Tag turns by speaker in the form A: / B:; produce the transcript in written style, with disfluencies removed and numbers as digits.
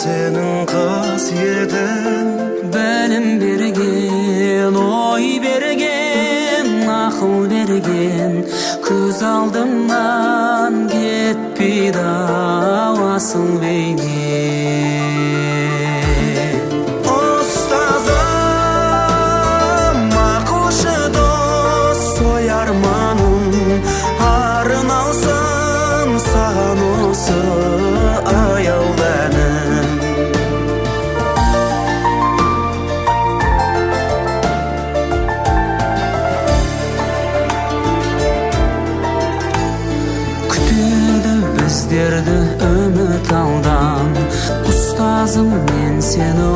A: Сенің қасиетің.
B: Білім берген, ой берген, ақыл берген, көз алдымнан кетпейді ау асыл бейнең.
A: Ұстазым, ақылшы дос, ой арманым арналсын саған осы аяулы әнім.
B: Күтеді біздерді үміт алдан, ұстазым, мен сені.